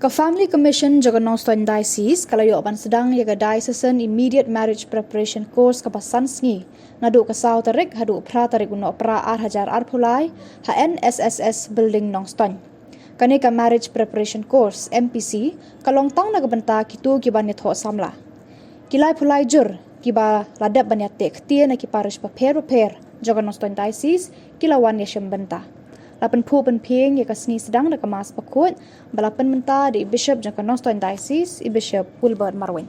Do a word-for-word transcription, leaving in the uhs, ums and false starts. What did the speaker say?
Ka Family Commission jong ka Nongstoiñ Diocese ka la ïoh ban sdang ïa ka Diocesan Immediate Marriage Preparation Course kaba san sngi, naduh ka saw tarik haduh phra tarik u Nohprah ar hajar arphew lai, ha N S S S Building Nongstoiñ. Kane ka Marriage Preparation Course, M P C, ka long tang na ka bynta kito ki ban ïathoh samla. Ki laiphew lai jur kiba la dep ban ïateh ktien na ki parish bapher bapher jong ka Nongstoiñ Diocese ki la wan ïashim bynta. La pynphuh pynphieng ïa ka sngi sdang da ka Mass Bakhuid, ba la pynmynta da i Bishop jong ka Nongstoiñ Diocese, i Bishop Wilbert Marwein.